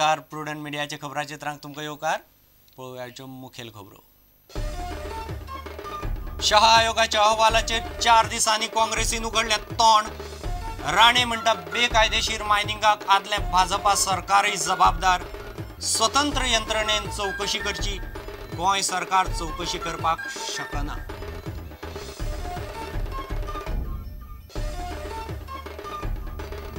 नमस्कार, प्रुडंट मिडियाच्या खबराचित्रांक तुमकां येवकार. पळोवयाच्यो मुखेल खबरो. शहा आयोगाच्या अहवालाचेर 4 दिसांनी काँग्रेसीन उगडलें तोंड. राणे म्हणटा बेकायदेशीर मायनिंगाक आदलें भाजपा सरकारय जबाबदार. स्वतंत्र यंत्रणेन चवकशी करची, गोंय सरकार चवकशी करपाक शकना.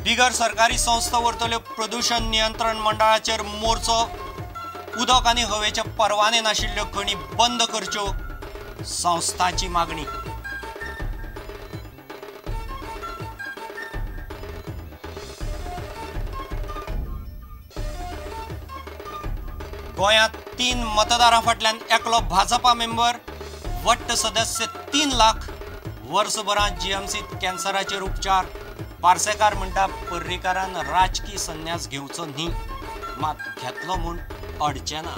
बिगर सरकारी संस्था व्हरतल्यो प्रदूषण नियंत्रण मंडळाचेर मोर्चो. उदक आनी हवेचे परवाने नाशिल्ल्यो खणी बंद करच्यो, संस्थाची मागणी. गोंयांत 3 मतदारां फाटल्यान एकलो भाजपा मेंबर. वट्ट सदस्य 3 लाख. वर्सभरांत जीएमसीत कॅन्सराचेर उपचार. पार्सेकार म्हणटा पर्रीकारान राजकी संन्यास घेवचो न्ही, मात घेतलो म्हूण अडचें ना.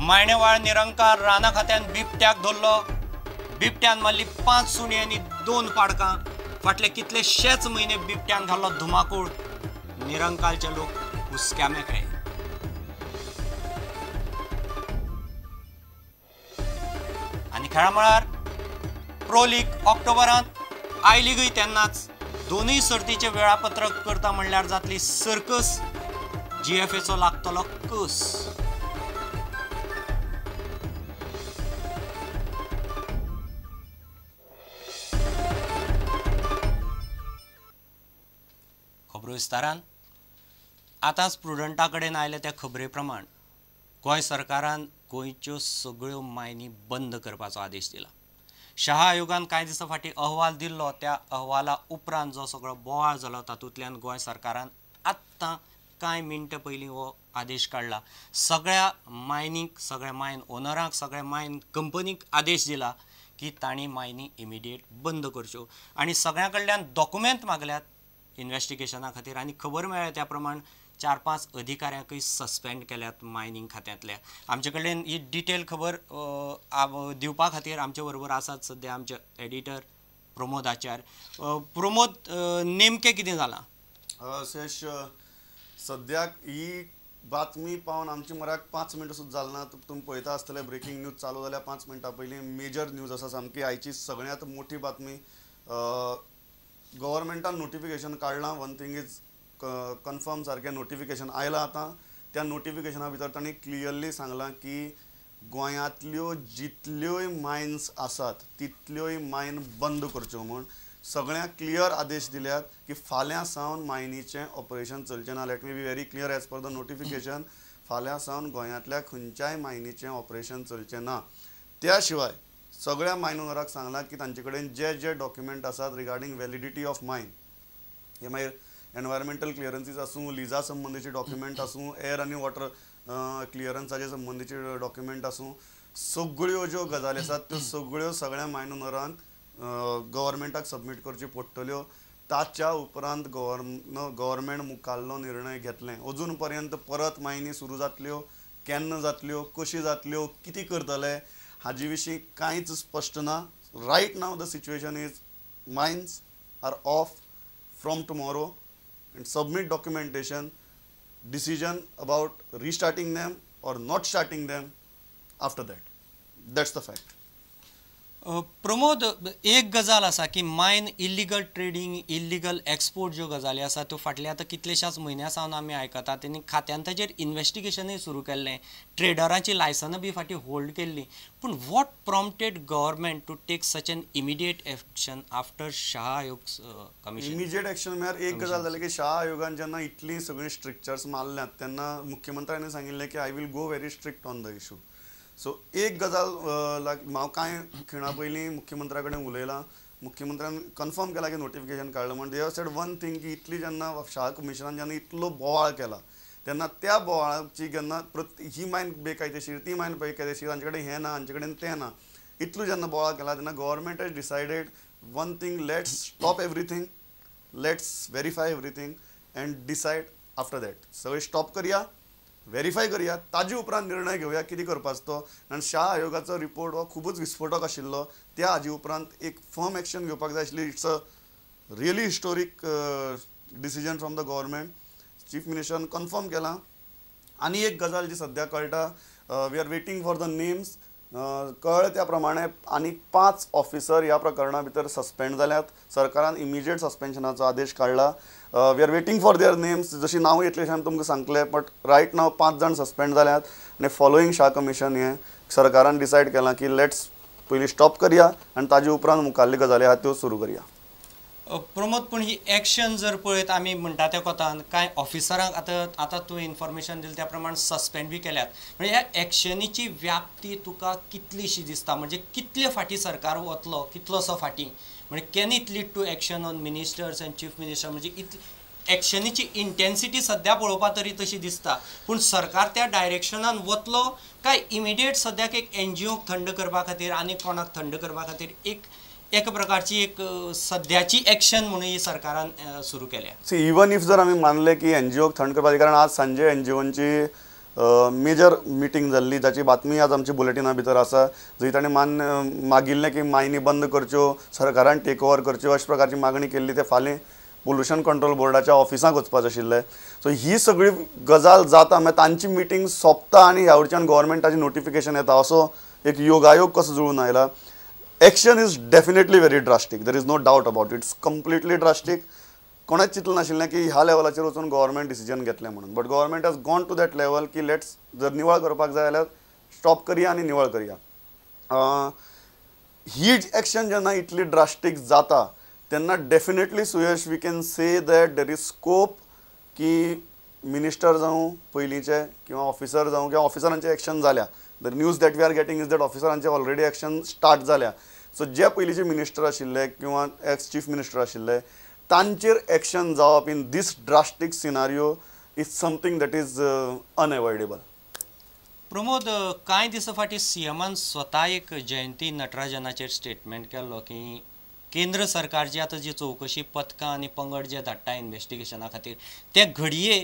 मायणेवाळ निरंकार राना खात्यान बिबट्याक धरलो. बिबट्यान मारली 5 सुणी आनी 2 पाडकां. फाटले कितलेशेच म्हयने बिबट्यान घाल्लो धुमाकूळ. निरंकालचे लोक हुस्क्या मेकळे. आनी खेळा मळार प्रो लीग ऑक्टोबरांत, I लिगूय तेन्नाच. दोनूय सर्तीचें वेळापत्रक करता म्हणल्यार जातली सर्कस. जीएफएचो लागतलो कस. खबरो विस्तारान. आतांच प्रुडंटा कडेन आयले त्या खबरे प्रमाण गोंय सरकारान गोंयच्यो सगळ्यो मायनी बंद करपाचो आदेश दिला. शहा आयोगान कांय दिसां फाटीं अहवाल दिल्लो. त्या अहवाला उपरांत जो सगळो बोवाळ जालो तातूंतल्यान गोंय सरकारान आत्तां कांय मिनटां पयलीं हो आदेश काडला. सगळ्या मायनीक, सगळ्या मायन ओनरांक, सगळ्या मायन कंपनीक आदेश दिला की तांणी मायनी इमिडिएट बंद करच्यो आनी सगळ्यां कडल्यान डॉक्युमेंट मागल्यात इन्वेस्टिगेशना खातीर. आनी खबर मेळ्ळ्या त्या प्रमाण 4-5 अधिकाऱ्यांकूय सस्पेंड केल्यात मायनींग खात्यांतल्या. आमचे कडेन ही डिटेल खबर दिवपा खातीर आमचे बरोबर आसात सद्या आमचे एडिटर प्रमोद आचार्य. प्रमोद, नेमकें कितें जालां? शेष, सद्याक ही बातमी पावन आमच्या मराक 5 मिनटां सुद्दां जालें ना. तुमी पळयता आसतले ब्रेकींग न्यूज चालू जाल्या 5 मिनटां पयलीं मेजर न्यूज आसा सामकी आयची सगळ्यांत मोठी बातमी. गव्हर्मेंटान नोटिफिकेशन काडलां. वन थिंग is confirm, सारकें नोटिफिकेशन आयलां आतां. त्या नोटिफिकेशना भितर तांणी क्लियरली सांगलां की गोंयांतल्यो जितल्योय मायन्स आसात तितल्योय मायन बंद करच्यो म्हूण. सगळ्यांक क्लियर आदेश दिल्यात की फाल्यां सावन मायनीचें ऑपरेशन चलचें ना. Let me be very clear, as per the notification फाल्यां सावन गोंयांतल्या खंयच्याय मायनीचें ऑपरेशन चलचें ना. त्या शिवाय सगळ्या मायन ओनराक सांगलां की तांचे कडेन जे जे डॉक्युमेंट आसात रिगार्डींग व्हॅलिडिटी ऑफ मायन, हे मागीर एनवायरमेंटल क्लियरन्सीस आसूं, लिजा संबंदीचे डॉक्युमेंट आसूं, एअर आनी वॉटर क्लियरन्साचे संबंदीचे डॉक्युमेंट आसूं, सगळ्यो ज्यो गजाली आसात त्यो सगळ्यो सगळ्या मायन ओनरांक गव्हर्मेंटाक सबमीट करच्यो पडटल्यो. ताच्या उपरांत गव्हर्मेंट मुखाल्लो निर्णय घेतलें. अजून पर्यंत परत मायनी सुरू जातल्यो, केन्ना जातल्यो, कशी जातल्यो, कितें करतले हाजे विशीं कांयच स्पश्ट ना. Right now the situation is mines are off from tomorrow and submit documentation. Decision about restarting them or not starting them after that. That's the fact. Pramod, एक गजाल आसा की mine illegal trading, illegal export ज्यो गजाली आसा त्यो फाटल्या आतां कितलेशाच म्हयन्या सावन आमी आयकतात आनी खात्यान ताचेर इन्वेस्टिगेशनूय सुरू केल्लें. ट्रेडरांची लायसनां बी फाटीं होल्ड केल्लीं. पूण what prompted government to take such an immediate action after Shah Aayog commission? Immediate action म्हळ्यार एक गजाल जाली की शाह आयोगान जेन्ना इतलीं सगळीं स्ट्रिक्चर्स मारल्यात तेन्ना मुख्यमंत्र्यांनी सांगिल्लें की I will go very strict on the issue. So एक गजाल हांव कांय खिणा पयलीं मुख्यमंत्र्या कडेन उलयलां. मुख्यमंत्र्यान कन्फर्म केला की नोटिफिकेशन काडलां म्हण. They have said one thing की इतली जेन्ना शाह कमिशनान जेन्ना इतलो बोवाळ केला तेन्ना त्या बोवाळाची जेन्ना ही मायन बेकायदेशीर, ती मायन बेकायदेशीर, हांचे कडेन हें ना, हांचे कडेन तें ना, इतलो जेन्ना बोवाळ केला तेन्ना government has decided one thing, let's stop everything, let's verify everything and decide after that. सगळें स्टॉप करया, व्हेरीफाय करया, ताजे उपरांत निर्णय घेवया कितें करपाचो तो. कारण शाह आयोगाचो रिपोर्ट हो खुबूच विस्फोटक आशिल्लो. त्या हाजे उपरांत एक फर्म एक्शन घेवपाक जाय आशिल्ली. It's a really historic decision from the government. Chief मिनिस्टरान confirm केलां. आनी एक गजाल जी सद्या कळटा, we are waiting for the names. कळ्ळें त्या प्रमाणे आनी 5 ऑफिसर ह्या प्रकरणा भितर सस्पेंड जाल्यात. सरकारान इमिजिएट सस्पेन्शनाचो आदेश काडला. We are waiting for their names. जशी नांव येतली अशें आमी तुमकां सांगतले, बट रायट नाव 5 जाण सस्पेंड जाल्यात. आनी फॉलोईंग शाह कमिशन हें सरकारान डिसायड केलां की let's पयलीं स्टॉप करया आनी ताजे उपरांत मुखाल्ली गजाली आहा त्यो सुरू करया. प्रमोद, पूण ही एक्शन जर पळयत आमी म्हणटा त्या कोतान कांय ऑफिसरांक आतां आतां तूं इन्फॉर्मेशन दिलें त्या प्रमाण सस्पेंड बी केल्यात, म्हणजे ह्या एक्शनीची व्याप्ती तुका कितलीशी दिसता? म्हणजे कितले फाटीं सरकार वतलो, कितलोसो फाटीं, म्हणजे can it lead to action on ministers and chief minister? म्हणजे इतली एक्शनीची इंटेन्सिटी सद्या पळोवपा तरी तशी दिसता, पूण सरकार त्या डायरेक्शनान वतलो काय इमिडिएट सद्याक एक एनजीओक थंड करपा खातीर आनी कोणाक थंड करपा खातीर एक एक प्रकारची एक सद्याची एक्शन म्हणून ही सरकारान सुरू केल्या? सी, इवन if जर आमी मानले की एनजीओक थंड करपाची, कारण आज सांजे एनजीओंची मेजर मिटींग जाल्ली, जाची बातमी आज आमची बुलेटिना भितर आसा, जंय ताणें मागिल्लें की मायनी बंद करच्यो, सरकारान टेक ओवर करच्यो अशा प्रकारची मागणी केल्ली. ते फाल्यां पोल्युशन कंट्रोल बोर्डाच्या ऑफिसाक वचपाचें आशिल्लें. सो ही सगळी गजाल जाता मागीर तांची मिटींग सोंपता आनी ह्या वटच्यान गव्हर्मेंटाचें नोटिफिकेशन येता, असो एक योगायोग कसो जुळून आयला. Action is definitely very drastic, there is no doubt about it, it's completely drastic. कोणेच चिंतलें नाशिल्लें की ह्या लेवलाचेर वचून गव्हर्मेंट डिसिजन घेतलें म्हणून, but government has gone to that level की let's जर निवळ करपाक जाय जाल्यार स्टॉप करया आनी निवळ करया. ही एक्शन जेन्ना इतली ड्रास्टीक जाता तेन्ना definitely Suyash we can say that there is scope की मिनिस्टर जावं पयलींचे किंवा ऑफिसर जावं किंवा ऑफिसरांचे एक्शन जाल्या. The news that we are getting is that ऑफिसरांचे already action start जाल्या. सो जे पयलींचे मिनिस्टर आशिल्ले किंवा एक्स चीफ मिनिस्टर आशिल्ले तांचेर एक्शन जावप in this drastic scenario is something that is unavoidable. Pramod, कांय दिसां फाटीं सीएमान स्वता एक जयंती नटराजनाचेर स्टेटमेंट केल्लो की केंद्र सरकार जी आतां जी चवकशी पथकां आनी पंगड जे धाडटा इन्वेस्टिगेशना खातीर ते घडये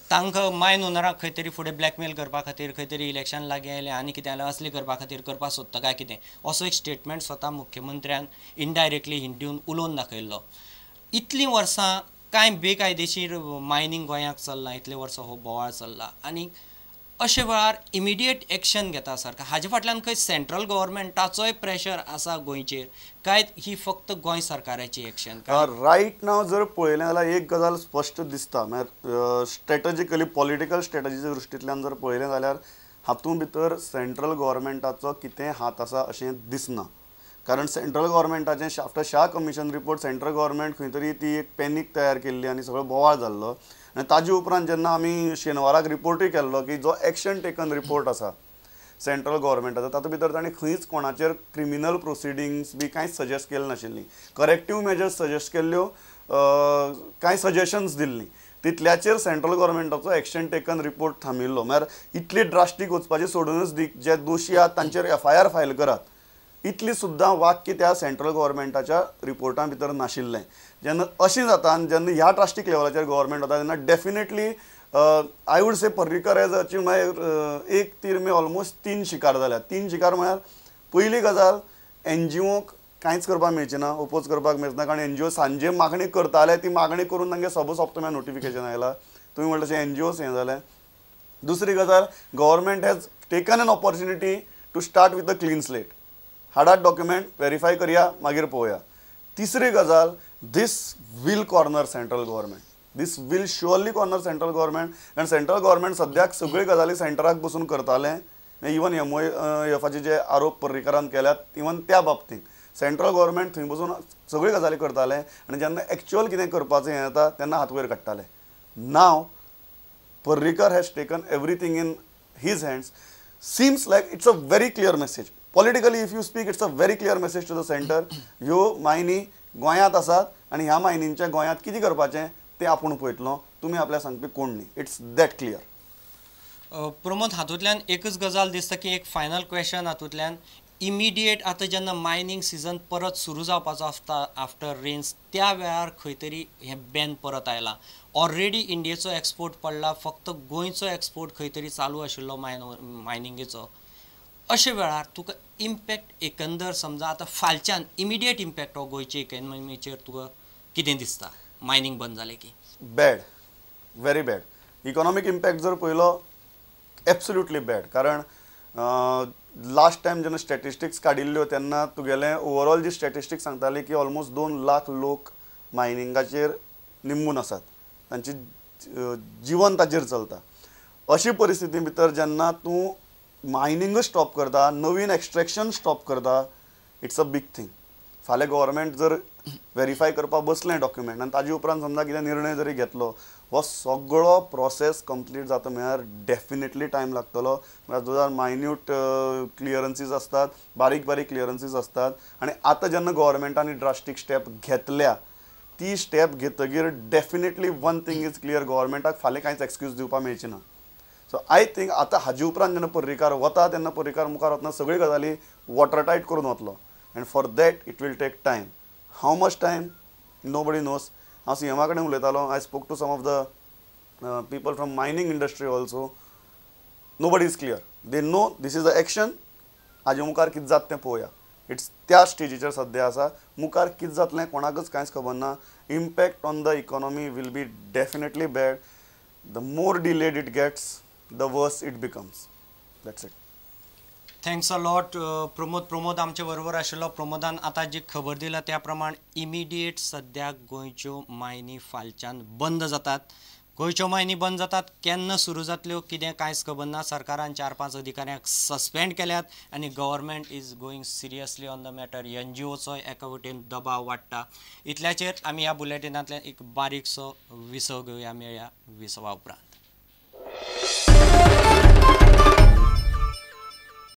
तांकां मायन ओनराक खंय तरी फुडें ब्लॅकमेल करपा खातीर, खंय तरी इलेक्शन लागीं आयलें आनी कितें जालें असलें करपा खातीर करपाक सोदता काय कितें, असो एक स्टेटमेंट स्वता मुख्यमंत्र्यान इनडायरेक्टली हिंट दिवन उलोवन दाखयल्लो. इतलीं वर्सां कांय बेकायदेशीर मायनींग गोंयांत चल्लां, इतलीं वर्सां हो बोवाळ चल्ला आनी अशे वेळार इमिडिएट एक्शन घेता सरकार, हाजे फाटल्यान खंय सेंट्रल गव्हर्मेंटाचोय प्रेशर आसा गोंयचेर काय ही फक्त गोंय सरकाराची एक्शन? रायट नाव जर पळयलें जाल्यार एक गजाल स्पश्ट दिसता, म्हळ्यार स्ट्रेटजिकली पॉलिटिकल स्ट्रेटजीच्या दृश्टींतल्यान जर पळयलें जाल्यार हातूंत भितर सेंट्रल गव्हर्मेंटाचो कितें हात आसा अशें दिसना. कारण central गव्हर्मेंटाचें after Shah commission report central government खंय तरी ती एक पॅनीक तयार केल्ली आनी सगळो बोवाळ जाल्लो. आनी ताजे उपरांत जेन्ना आमी शेनवाराक रिपोर्टूय केल्लो की जो एक्शन टेकन रिपोर्ट आसा सेंट्रल गव्हर्मेंटाचो तातूंत भितर ताणें खंयच कोणाचेर क्रिमिनल प्रोसिडींग्स बी कांयच सजेस्ट केल्लें नाशिल्लीं, करेक्टीव मेजर्स सजेस्ट केल्ल्यो, कांय सजेशन्स दिल्लीं, तितल्याचेर सेंट्रल गव्हर्मेंटाचो एक्शन टेकन रिपोर्ट थांबिल्लो. म्हळ्यार इतली ड्रास्टीक वचपाची सोडूनच दी, जे दोशी आहात तांचेर एफआयआर फायल करात इतली सुद्दां वाक्य त्या सेंट्रल गव्हर्मेंटाच्या रिपोर्टां भितर नाशिल्लें. जेन्ना अशें जाता आनी जेन्ना ह्या ड्रास्टीक लेवलाचेर गव्हर्मेंट वता तेन्ना definitely I would say Parrikar has achieve म्हळ्यार एक तीर में ऑलमोस्ट 3 शिकार जाल्या. 3 शिकार म्हळ्यार पयली गजाल एनजीओक कांयच करपाक मेळचें ना, ओपोज करपाक मेळचें ना, कारण एनजीओ सांजे मागणी करताले, ती मागणी करून तांगे सबो सोंपता म्हळ्यार नोटिफिकेशन आयला. तुमी म्हणटा तशें एनजीओस हें जालें. दुसरी गजाल government has taken an opportunity to start with a clean slate, हाडात डॉक्युमेंट वेरीफाय करया मागीर पळोवया. तिसरी गजाल this will corner central government, this will surely corner central government, कारण सेंट्रल गव्हर्मेंट सद्याक सगळ्यो गजाली सेंटराक बसून करतालें. इवन एमओएफाचे जे आरोप पर्रीकारान केल्यात इवन त्या बाबतींत सेंट्रल गव्हर्मेंट थंय बसून सगळ्यो गजाली करतालें आनी जेन्ना एक्चुअल कितें करपाचें हें जाता तेन्ना हात वयर काडटाले. Now Parrikar has taken everything in his hands. Seems like it's a very clear message. Politically if you speak it's a very clear message to the centre. ह्यो मायनी गोंयांत आसात आनी ह्या मायनींच्या गोंयांत कितें करपाचें तें आपूण पळयतलो, तुमी आपल्याक सांगपी कोण न्ही. It's that clear. Pramod, हातूंतल्यान एकच गजाल दिसता की एक फायनल क्वेश्चन हातूंतल्यान इमिडिएट आतां जेन्ना मायनींग सिजन परत सुरू जावपाचो आसता आफ्टर रेन्स, त्या वेळार खंय तरी हें बॅन परत आयलां. ऑलरेडी इंडियेचो एक्सपोर्ट पडला, फक्त गोंयचो एक्सपोर्ट खंय तरी चालू आशिल्लो मायनिंगेचो. अशे वेळार तुका इम्पॅक्ट एकंदर समजा आतां फालच्यान इमिडिएट इम्पॅक्ट हो गोंयचे इकॉनॉमीचेर तुका कितें दिसता मायनींग बंद जालें की? bad, very bad. Economic impact जर पळयलो, एब्सोल्युटली बॅड, कारण लास्ट टायम जेन्ना स्टॅटिस्टिक्स काडिल्ल्यो तेन्ना तुगेलें ओवरऑल जी स्टॅटिस्टिक्स सांगताली की ऑलमोस्ट 2 लाख लोक मायनिंगाचेर निंबून आसात, तांची जिवन ताचेर चलता. अशी परिस्थिती भितर जेन्ना तूं मायनिंगूच स्टॉप करता, नवीन एक्स्ट्रेक्शन स्टॉप करता, it's a big thing. फाल्यां गव्हर्मेंट जर वेरीफाय करपाक बसलें डॉक्युमेंट आनी ताजे उपरांत समजा कितें निर्णय जरी घेतलो, हो सगळो प्रोसेस कंप्लीट जाता म्हळ्यार डेफिनेटली टायम लागतलो. म्हळ्यार those are minute क्लियरन्सीज आसतात, बारीक बारीक क्लियरन्सीज आसतात. आनी आतां जेन्ना गव्हर्मेंटान ड्रास्टीक स्टेप घेतल्या, ती स्टेप घेतगीर definitely one thing is clear, गव्हर्मेंटाक फाल्यां कांयच एक्सक्यूज दिवपाक मेळची ना. सो I think आतां हाजे उपरांत जेन्ना पर्रीकार वता तेन्ना पर्रीकार मुखार वतना सगळी गजाली वॉटर टायट करून वतलो, and for that it will take time. How much time nobody knows. हांव सी एमा कडेन उलयतालो, I spoke to some of the people from mining industry also. Nobody is clear. They know this is the action, हाजे मुखार कितें जाता तें पळोवया. It's त्या स्टेजीचेर सद्या आसा, मुखार कितें जातलें कोणाकच कांयच खबर ना. Impact on the economy will be definitely bad. The more delayed it gets, the worse it becomes. That's it. Thanks a lot Pramod. Pramod आमचे बरोबर आशिल्लो. प्रमोदान आतां जी खबर दिल्या त्या प्रमाण इमिडिएट सद्याक गोंयच्यो मायनी फालच्यान बंद जातात. गोंयच्यो मायनी बंद जातात, केन्ना सुरू जातल्यो कितें कांयच खबर ना. सरकारान 4-5 अधिकाऱ्यांक सस्पेंड केल्यात आनी government is going seriously on the matter. N G ओचोय एका वटेन दबाव वाडटा. इतल्याचेर आमी ह्या बुलेटिनांतल्यान एक बारीकसो विसव घेवया. मेळया विसवा उपरांत.